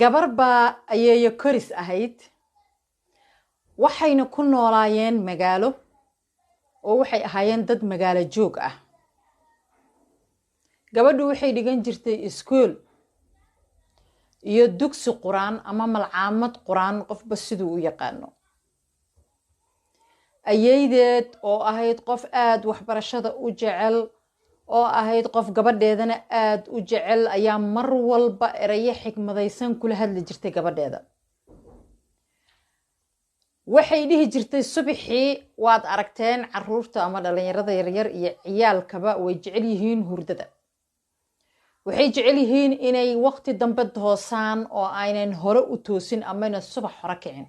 Gabar baa ayeeyo koris ahayd, waxayna ku noolaayeen magaalo oo waxay ahaayeen dad magaalo joog ah. Gabadhu waxay dhigan jirtay iskuol iyo dugsi qur-aan ama malcaamad qur-aan, qofba siduu u yaqaano. Ayeydeed oo ahayd qof aada waxbarashada u jecel, oo ahayd qof gabadheedana aada u jecel, ayaa mar walba erayo xikmadaysan kula hadli jirtay gabadheeda. Waxay dhihi jirtay subaxii, waad aragteen caruurta ama dhalinyarada yaryar iyo ciyaalkaba way jecel yihiin hurdada, waxay jecel yihiin inay waqti dambe toosaan oo aynan hore u toosin amayna subax hore kicin.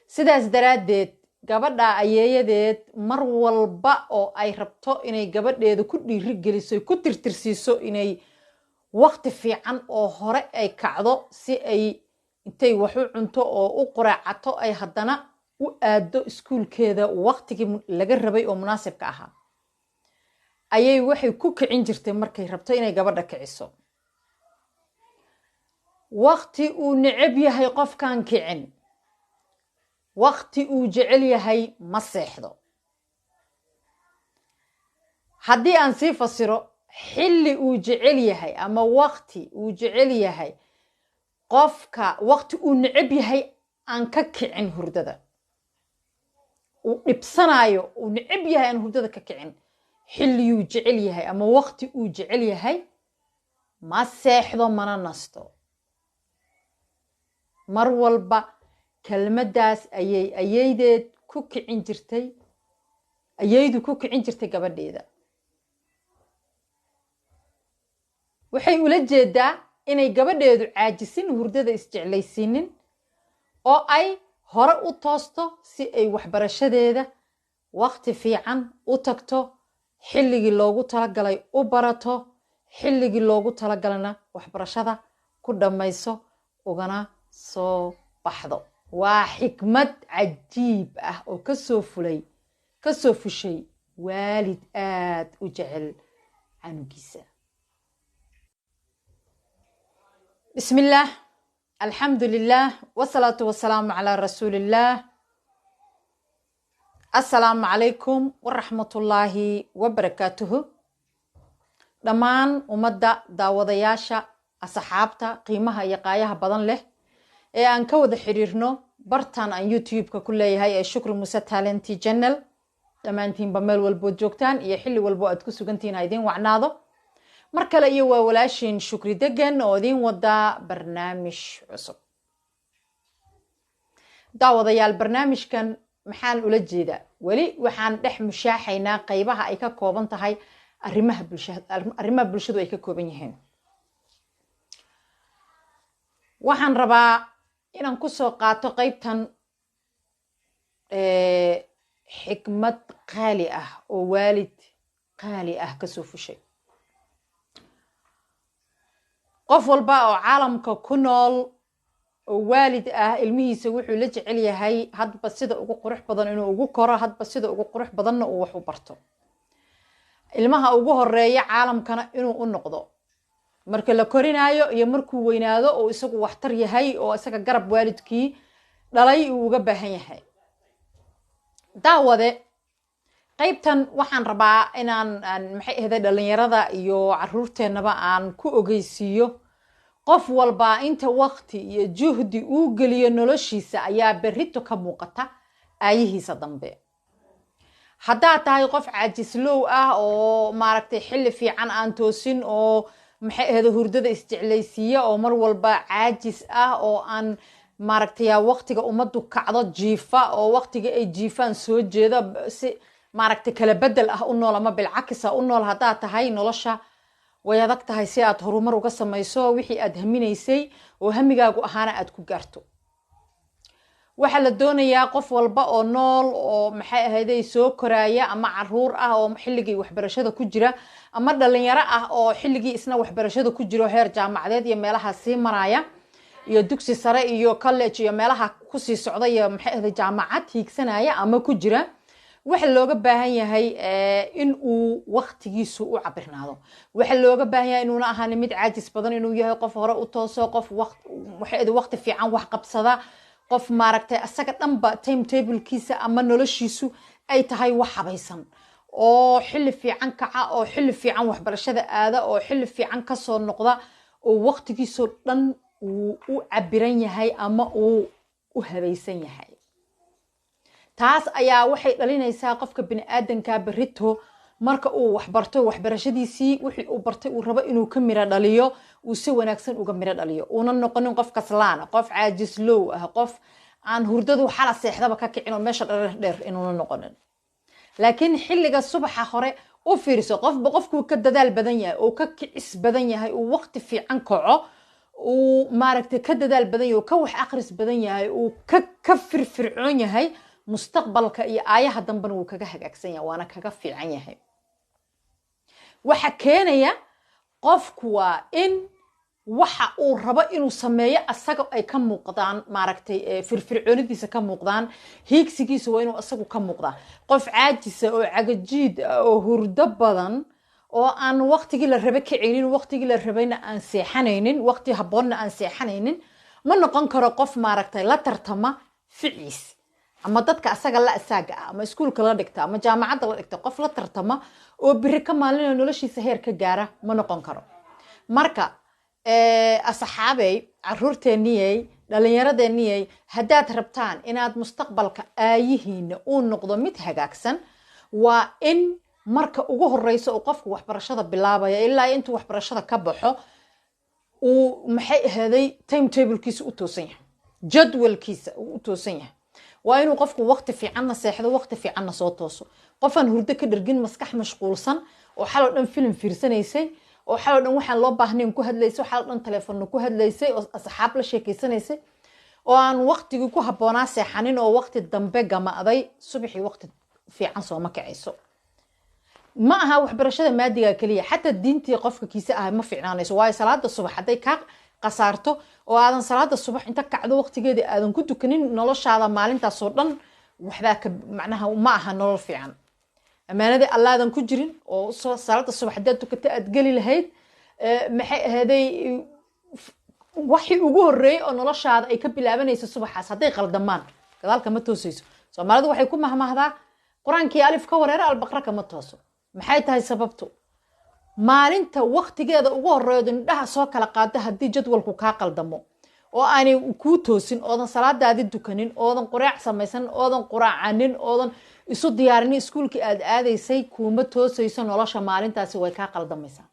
Sidaas daraaddeed gabadha ayeeyadeed mar walba oo ay rabto inay gabadheeda ku dhiiri geliso, ku tirtirsiiso inay waqti fiican oo hore ay kacdo, si ay intay wax u cunto oo u quraacato ay haddana u aado iskuulkeeda waqtigii laga rabay oo munaasibka ahaa, ayay waxay ku kicin jirtay markay rabto inay gabadha kiciso: "Waqti uu necab yahay qofkan kicin, waqti uu jecel yahay ma seexdo." Haddii aan sii fasiro, xilli uu jecel yahay ama waqti uu jecel yahay qofka, waqti uu necab yahay aan ka kicin hurdada, uu dhibsanaayo, uu necab yahay aan hurdada ka kicin, xilliyuu jecel yahay ama waqti uu jecel yahay ma seexdo mana nasto. Mar walba kelmaddaas ayay ayeydeed ku kicin jirtay, ayeydu ku kicin jirtay gabadheeda. Waxay ula jeedaa inay gabadheedu caajisin, hurdada isjeclaysiinin, oo ay hore u toosto si ay waxbarashadeeda waqti fiican u tagto, xilligii loogu talagalay u barato, xilligii loogu talagalana waxbarashada ku dhammayso ugana soo baxdo. Waa xikmad cajiib ah oo kasoo fulay, kasoo fushay waalid aada u jecel canugiisa. Bismillaah, alxamdu lilah, wasalaatu wasalaamu calaa rasuuliillaah. Assalaamu calaykum waraxmatullaahi wabarakaatuhu. Dhammaan ummadda daawadayaasha, asxaabta qiimaha iyo qaayaha badan leh ee aan ka wada xiriirno bartan aan YouTube-ka ku leeyahay ee Shukri Muuse Talenti Channel, dhammaantiinba meel walbood joogtaan iyo xilli walbo aad ku sugantihiin ha idiin wacnaado. Mar kale iyo waa walaashiin Shukri Degan oo idiin wadaa barnaamij cusub. Daawadayaal, barnaamijkan maxaan ula jeedaa? Weli waxaan dhex mushaaxaynaa qeybaha ay ka kooban tahay arrimaha bulsha, arrimaha bulshadu ay ka kooban yihiin. Waxaan rabaa inaan kusoo qaato qeybtan xikmad qaali ah oo waalid qaali ah kasoo fushay. Qof walba oo caalamka ku nool oo waalid ah ilmihiisa wuxuu la jecel yahay hadba sida ugu qurux badan inuu ugu koro, hadba sida ugu qurux badanna uu wax u barto, ilmaha ugu horeeya caalamkana inuu u noqdo marka la korinaayo iyo markuu weynaado oo isagu waxtar yahay oo isaga garab waalidkii dhalay uu uga baahan yahay. Daawade, qeybtan waxaan rabaa inaan maxay ahday dhalinyarada iyo caruurteennaba aan ku ogeysiiyo: qof walba inta waqti iyo juhdi uu geliyo noloshiisa ayaa berrito ka muuqata aayihiisa dambe. Haddaad tahay qof caajislow ah oo maaragtay xilli fiican aan toosin, oo maxay ahda hurdada isjeclaysiiya, oo mar walba caajis ah, oo aan maaragtay waqtiga ummaddu kacdo jiifa, oo waqtiga ay jiifaan soo jeeda, si maaragtay kala bedel ah u nool ama bilcakisa u nool haddaad tahay, nolosha way adag tahay si aad horumar uga samayso wixii aad haminaysay oo hamigaagu ahaana aad ku gaarto. Waxaa la doonayaa qof walba oo nool oo maxay ahayday soo koraaya, ama caruur ah oo xilligii waxbarashada ku jira, ama dhalinyaro ah oo xilligii isna waxbarashada ku jiro, heer jaamacadeed iyo meelaha sii maraya iyo dugsi sare iyo college iyo meelaha kusii socda iyo maxay ahday jaamacad hiigsanaya ama ku jira, Waxa looga baahan yahay in uu waqtigiisu u cabirnaado. Waxa looga baahan yahay inuuna ahaanin mid caajis badan, inuu yahay qof hore u tooso, qof waqti fiican wax qabsada, qof maaragtay asaga dhanba timetable-kiisa ama noloshiisu ay tahay wax habaysan, oo xilli fiican kaca, oo xilli fiican waxbarashada aada, oo xilli fiican kasoo noqda, oo waqtigiisoo dhan uu u cabiran yahay ama uu u habaysan yahay. Taas ayaa waxay dhalinaysaa qofka bini-aadanka berito marka uu waxbarto, waxbarashadiisii wixii uu bartay uu rabo inuu ka miro dhaliyo, uu si wanaagsan uga miro dhaliyo, uuna noqonin qof kaslaan, qof caajislow ah, qof aan hurdadu xala seexdaba ka kicin oo meesha dheer dheer inuuna noqonin. Laakiin xilliga subaxa hore u fiirso, qofba qofkuu ka dadaal badan yahay oo ka kicis badan yahay, uu waqti fiican kaco, uu maaragtay ka dadaal badan yahay, uu ka wax akhris badan yahay, uu ka firfircoon yahay, mustaqbalka iyo aayaha dambena wuu kaga hagaagsan yahay, waana kaga fiican yahay. Waxa keenaya qofku waa in waxa uu rabo inuu sameeyo asaga ay ka muuqdaan, maaragtay firfircoonidiisa ka muuqdaan, hiigsigiisa waa inuu asagu ka muuqdaa. Qof caajisa oo cagajiid ah oo hurdo badan oo aan waqtigii la rabe kacaynin, waqtigii la rabayna aan seexanaynin, waqti habboonna aan seexanaynin, ma noqon karo qof maaragtay la tartama ficiis ama dadka asaga la asaaga ah ama iskuulka la dhigta ama jaamacadda la dhigta. Qof la tartama oo biri ka maalina noloshiisa heer ka gaara ma noqon karo. Marka asxaabey, caruurteeniyey, dhalinyaradeeniyey, haddaad rabtaan inaad mustaqbalka aayihiina uu noqdo mid hagaagsan, waa in marka ugu horeysa uu qofku waxbarashada bilaabaya ilaa intuu waxbarashada ka baxo uu maxay ahaday timetable-kiisa u toosan yahay, jadwalkiisa uu u toosan yahay. Waa inuu qofku waqti fiicanna seexdo, waqti fiicanna soo tooso. Qofaan hurdo ka dhergin, maskax mashquulsan oo xaloo dhan filim fiirsanaysay, oo xaloo dhan waxaan loo baahnayn ku hadlaysay, oo xaloo dhan telefoonna ku hadlaysay, oo asxaab la sheekeysanaysay, oo aan waqtigii ku habboonaa seexanin, oo waqti dambe gama'day, subaxii waqti fiican sooma kacayso. Ma aha waxbarashada maadiga keliya, xataa diintii qofka kiisa ah ma fiicnaanayso, waayo salaada subax hadday kaa qasaarto oo aadan salaada subax inta kacdo waqtigeedii aadan ku tukanin, noloshaada maalintaasoo dhan waxbaa ka macnaha ma aha nolol fiican. Ammaanadii allaadan ku jirin oo salaada subax haddaad tukata aad geli lahayd, maxay ahaday waxii ugu horreeyey oo noloshaada ay ka bilaabanayso subaxaas hadday qaldamaan, gadaalka ma toosayso. Soomaalidu waxay ku mahmahdaa: "Qur-aankii alif ka wareera, albaqra kama tooso." Maxay tahay sababtu? Maalinta waqtigeeda ugu horeeyo indhaha soo kala qaado haddii jadwalku kaa qaldamo oo aanay kuu toosin, oodan salaadaadi dukanin, oodan quraac samaysanin, oodan quraacanin, oodan isu diyaarinin iskuulkii aad aadaysay, kuuma toosayso nolosha maalintaasi, way kaa qaldamaysaa.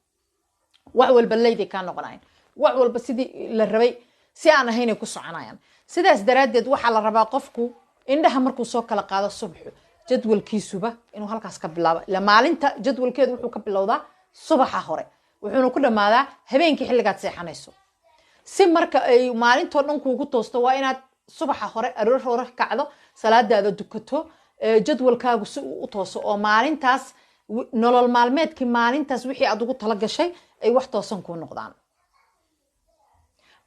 Wax walba leyday kaa noqonayan, wax walba sidii la rabay si aan ahaynay ku soconayaan. Sidaas daraaddeed waxaa la rabaa qofku indhaha markuu soo kala qaado subaxu jadwalkiisuba inuu halkaas ka bilaabo. Ila maalinta jadwalkeedu wuxuu ka bilowdaa subaxa hore, wuxuuna ku dhammaadaa habeenkii xilligaad seexanayso. Si marka ay maalintoo dhan kuugu toosto, waa inaad subaxa hore aroor hore kacdo, salaadaada dukato, jadwalkaagu si uu u tooso oo maalintaas nolol maalmeedkii maalintaas wixii aad ugu tala gashay ay wax toosan kuu noqdaan.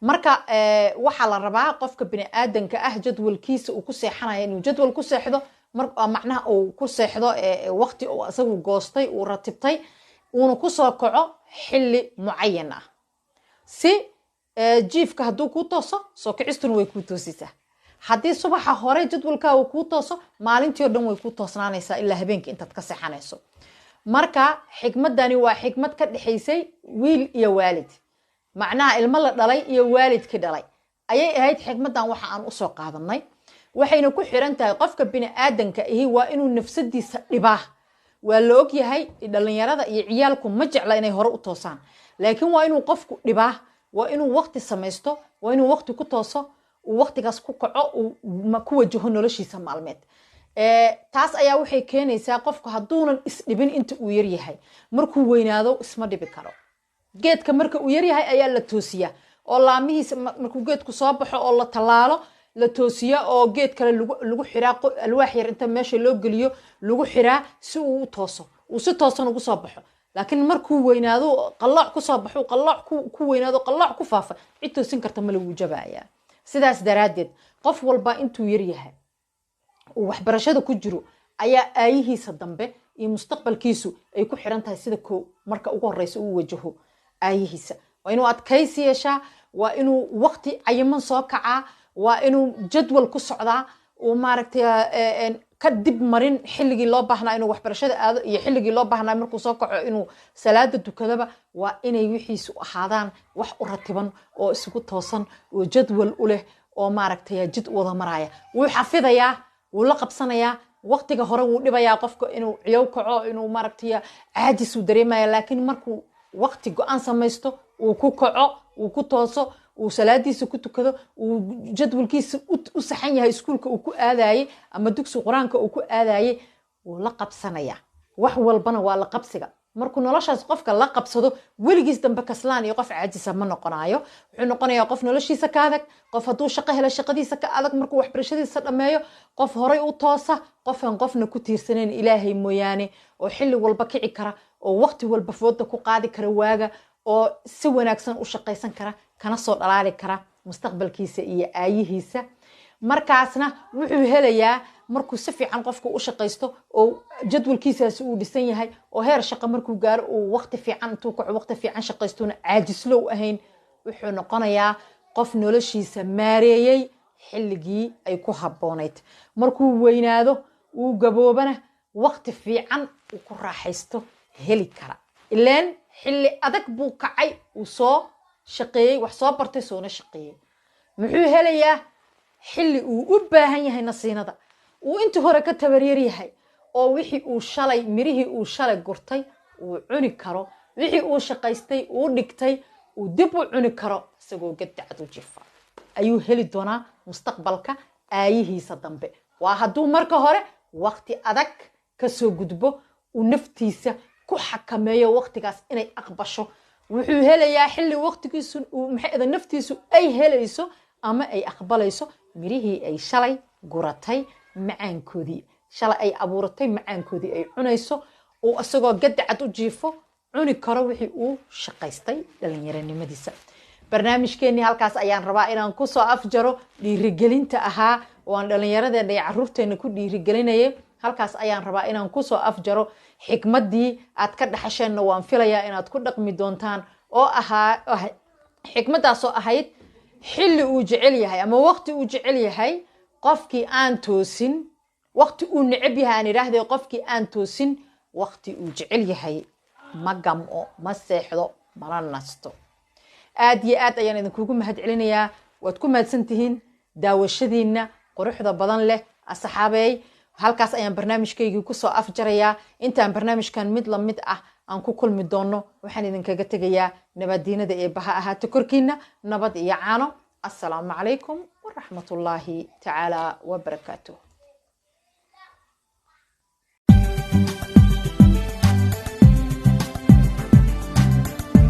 Marka waxaa la rabaa qofka bini-aadanka ah jadwalkiisa uu ku seexanaya inuu jadwal ku seexdo, macnaha uu ku seexdo waqti uu isagu goostay, uu ratibtay, uuna kusoo kaco xilli mucayan ah. Si jiifka hadduu kuu tooso, soo kicistuna way kuu toosisaa. Haddii subaxa hore jadwalkaa uu kuu tooso, maalintii o dhan way kuu toosnaanaysaa ilaa habeenkii intaad ka seexanayso. Marka xikmadani waa xikmad ka dhexaysay wiil iyo waalid, macnaha ilmo la dhalay iyo waalidkii dhalay ayay ahayd. Xikmaddan waxa aan usoo qaadanay waxayna ku xiran tahay qofka bini-aadanka ihi waa inuu nafsadiisa dhibaa. Waa la og yahay dhalinyarada iyo ciyaalku ma jecla inay hore u toosaan, laakiin waa inuu qofku dhibaa, waa inuu waqti samaysto, waa inuu waqti ku tooso, uu waqtigaas ku kaco, uu ku wajaho noloshiisa maalmeed. Taas ayaa waxay keenaysaa qofku hadduunan isdhibin inta uu yaryahay, markuu weynaado isma dhibi karo. Geedka marka uu yaryahay ayaa la toosiyaa oo laamihiisa markuu geedku soo baxo oo la tallaalo la toosiya, oo geed kale lagu xiraa, alwaax yar inta meesha loo geliyo lagu xiraa si uu u tooso, uu si toosan ugu soo baxo. Laakiin markuu weynaado, qallooc kusoo baxo, qallooc ku weynaado, qallooc ku faafa, cid toosin karta ma lagu jabayaa. Sidaas daraaddeed qof walba intuu yaryahay uu waxbarashada ku jiro Ayaa aayihiisa dambe iyo mustaqbalkiisu ay ku xiran tahay. Sida ko marka ugu horeysa uu wajaho aayihiisa, waa inuu adkaysi yeeshaa, waa inuu waqti cayiman soo kacaa, waa inuu jadwal ku socdaa, uu maaragtay ka dib marin xilligii loo baahnaa inuu waxbarashada aado iyo xilligii loo baahnaa markuu soo kaco inuu salaada tukadaba. Waa inay wixiisu ahaadaan wax u ratiban oo isugu toosan oo jadwal u leh oo maaragtay jid u wada maraya. Wuu xafidayaa, wuu la qabsanayaa. Waqtiga hore wuu dhibayaa qofka inuu ciyow kaco, inuu maaragtay caajis uu dareemaya, laakiin markuu waqti go-aan samaysto, uu ku kaco, uu ku tooso, uu salaadiisa ku tukado, uu jadwalkiisa u saxan yahay, iskuulka uu ku aadayey ama dugsi qur-aanka uu ku aadayey, wuu la qabsanayaa. Wax walbana waa la qabsiga. Markuu noloshaas qofka la qabsado, weligiis dambe kaslaan iyo qof caajisa ma noqonayo. Wuxuu noqonayaa qof noloshiisa ka adag, qof hadduu shaqo helo shaqadiisa ka adag, markuu waxbarashadiisa dhammeeyo qof horay u toosa, qofaan qofna ku tiirsanayn Ilaahay mooyaane, oo xilli walba kici kara, oo waqti walba fooda ku qaadi kara waaga, oo si wanaagsan u shaqaysan kara, kana soo dhalaali kara mustaqbalkiisa iyo aayihiisa. Markaasna wuxuu helayaa, markuu si fiican qofku u shaqaysto oo jadwalkiisaasi uu dhisan yahay oo heer shaqo markuu gaaro uu waqti fiican intuu kaco waqti fiican shaqaystoona caajislow ahayn, wuxuu noqonayaa qof noloshiisa maareeyey xilligii ay ku habboonayd. Markuu weynaado, uu gaboobana, waqti fiican uu ku raaxaysto heli kara, ileen xilli adag buu kacay, uu soo shaqeeyey, wax soo bartay, soona shaqeeyey. Muxuu helayaa? Xilli uu u baahan yahay nasiinada, uu intii hore ka tabaryar yahay, oo wixii uu shalay, mirihii uu shalay gurtay uu cuni karo, wixii uu shaqaystay uu dhigtay uu dib u cuni karo isagoo gadacad u jifa ayuu heli doonaa mustaqbalka aayihiisa dambe. Waa hadduu marka hore waqti adag kasoo gudbo, uu naftiisa ku xakameeyo waqtigaas inay aqbasho. Wuxuu helayaa xilli waqtigiisu maxay naftiisu ay helayso ama ay aqbalayso mirihii ay shalay guratay macaankoodii, shalay ay abuuratay macaankoodii ay cunayso, uu isagoo gadacad u jiifo cuni karo wixii uu shaqaystay dhalinyaronimadiisa. Barnaamijkeenii halkaas ayaan rabaa inaan kusoo afjaro, dhiirigelinta ahaa oo aan dhalinyaradeenna iyo caruurteena ku dhiirigelinayay. Halkaas ayaan rabaa inaan kusoo afjaro. Xikmaddii aad ka dhaxasheenna waan filayaa inaad ku dhaqmi doontaan, oo ahaa xikmaddaasoo ahayd: xilli uu jecel yahay ama waqti uu jecel yahay qofkii aan toosin, waqti uu neceb yahay aan idhaahday, qofkii aan toosin waqti uu jecel yahay ma gam'o, ma seexdo, mana nasto. Aad iyo aad ayaan idinkugu mahad celinayaa. Waad ku mahadsan tihiin daawashadiina quruxda badan leh. Asxaabeey, halkaas ayaan barnaamijkaygii kusoo afjarayaa. Intaan barnaamijkan mid lamid ah aan ku kulmi doono, waxaan idinkaga tegayaa nabadiinada Eebbaha ahaato korkiina, nabad iyo caano. Assalaamu calaykum waraxmatullaahi tacaala wabarakaatuh.